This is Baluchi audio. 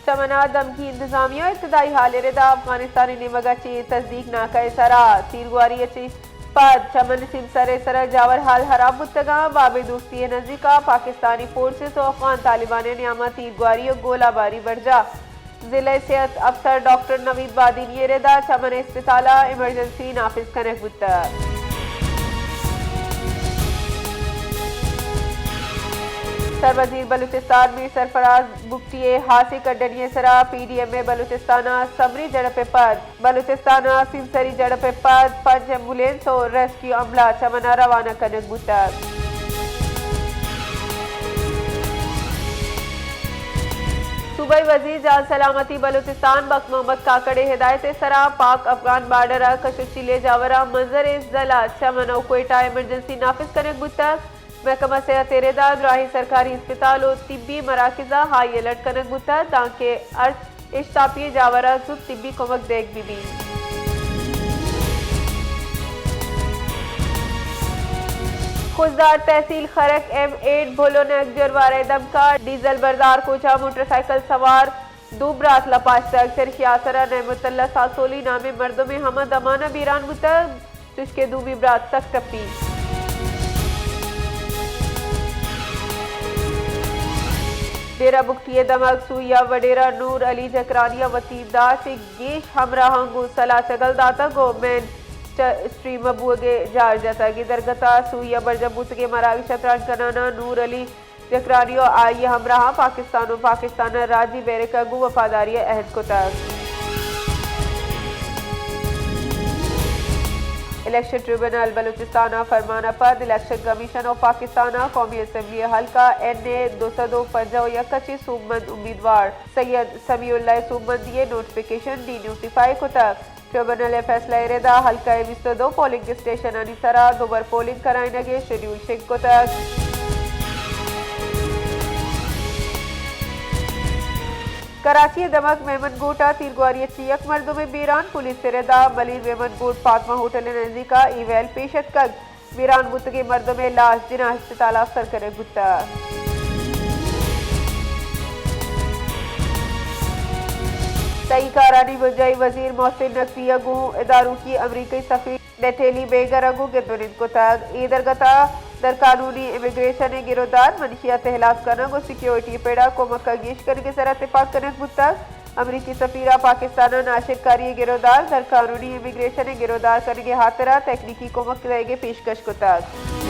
چمن ءَ دمگی انتظامیہ، ابتدائی حال ءِ ردا افغانستان ءِ نیمگ ءَ چہ تصدیق ناکہ ءِ سرا تیرگواری ءَ چہ پد چمن ءِ سیمسر ءِ سرا جاور حال ہراب بوتگ اَنت۔ باب دوستی ءِ نزیک ءَ پاکستانی فورسز ءُ افغان طالبان ءِ نیام ءَ تیرگواری ءُ گولہ باری برجاہ۔ ضلع صحت افسر ڈاکٹر نوید بادینی ءِ ردا چمن ءِ اسپتال ءَ ایمرجنسی نافذ کنگ بوتگ۔ سروزیر بلوچستان میر سرفراز بگٹی ءِ ہاسیں کڈنی ءِ سرا پی ڈی ایم ءِ بلوچستان ءَ سمری جھڑپ ءَ پد، بلوچستان ءَ سیمسری جھڑپ ءَ پد پنچ ایمبولینس ءُ ریسکیو عملہ چمن ءَ روانہ کنگ بوتگ۔ صوبائی وزیر جان سلامتی بلوچستان بخت محمد کاکڑ ءِ ہدایت ءِ سرا پاک افغان بارڈر ءَ کش ءُ چیل ءِ جاوراں منظر ءِ زل ءَ چمن ءُ کوئٹہ ءَ ایمرجنسی نافذ کنگ بوتگ۔ محکمہ صحت ءِ ردا دراہیں سرکاری اسپتال ءُ طبی مراکز ءَ ہائی الرٹ کنگ بوتگ، دانکہ ہرچ اشتاپی جاور ءَ زوت طبی کمک دئیگ بہ بیت۔ خضدار تحصیل خرک ایم ایٹ بھلو نیکجر وارہ ءِ دمک ءَ ڈیزل بردار کوچ ءَ موٹر سائیکل سوار دو برات لپاشتگ۔ چریشی ءِ آسر ءَ نعمت اللہ ساسولی نامیں مردمے ہما دمان ءَ بیران بوتگ، چوشکہ دومی برات سک ٹپی۔ ڈیرہ بگٹی ءِ دمگ سوئی ءَ وڈیرہ نور علی جکرانی ءَ وتی دہ ءَ چہ گیش ہمراہاں گوں سلاہ چگل داتگ ءُ مین چ-، اسٹریم ءَ بوگ ءِ جار جتگ۔ اے درگت ءَ سوئی ءَ برجم بوتگیں مراگش ءَ تران کنان ءَ نور علی جکرانی ءُ آئی ءِ ہمراہاں پاکستان ءُ پاکستان ءِ راجی بیرک ءَ گوں وفاداری ءِ عہد کتگ۔ الیکشن ٹریبونل بلوچستان ءَ فرمان ءَ پد الیکشن کمیشن آف پاکستان ءَ قومی اسمبلی ءِ حلقہ این اے دو سد ءُ پنجاہ ءُ یک ءَ چہ سوبمند امیدوار سید سمیع اللہ ءِ سوبمندی ءِ نوٹیفکیشن ڈی نوٹیفائی کتگ۔ ٹریبونل ءِ فیصلہ ءِ ردا حلقہ ءِ بیست ءُ دو پولنگ اسٹیشنانی سرا دوبر پولنگ کرائینگ ءِ شیڈیول شنگ کتگ۔ کراچی ءِ دمگ میمن گوٹ ءَ تیرگواری ءَ چہ یک مردمے بیران، پولیس ءِ ردا ملیر میمن گوٹ فاطمہ ہوٹل ءِ نزیک ءَ اے ویل پیش اتکگ۔ بیران بوتگیں مردم ءِ لاش جناح اسپتال ءَ سر کنگ بوتگ۔ تہی کارانی بنجاہی وزیر محسن نقوی ءَ گوں ادارکی امریکی سفیر نیٹیلی بیگر ءَ گوں گند ءُ نند کتگ۔ اے درگت ءَ در قانونی امیگریشن ءِ گرودار، منشیات ءِ ہلاس کنگ ءُ سیکیورٹی ءِ پڑ ءَ کمک ءَ گیش کنگ ءِ سرا تپاک کنگ بوتگ۔ امریکی سفیر ءَ پاکستان ءَ ناشرکاری ءِ گرودار، در قانونی امیگریشن ءِ گرودار کنگ ءِ ہاترا تکنیکی کمک دئیگ ءِ پیشکش کتگ۔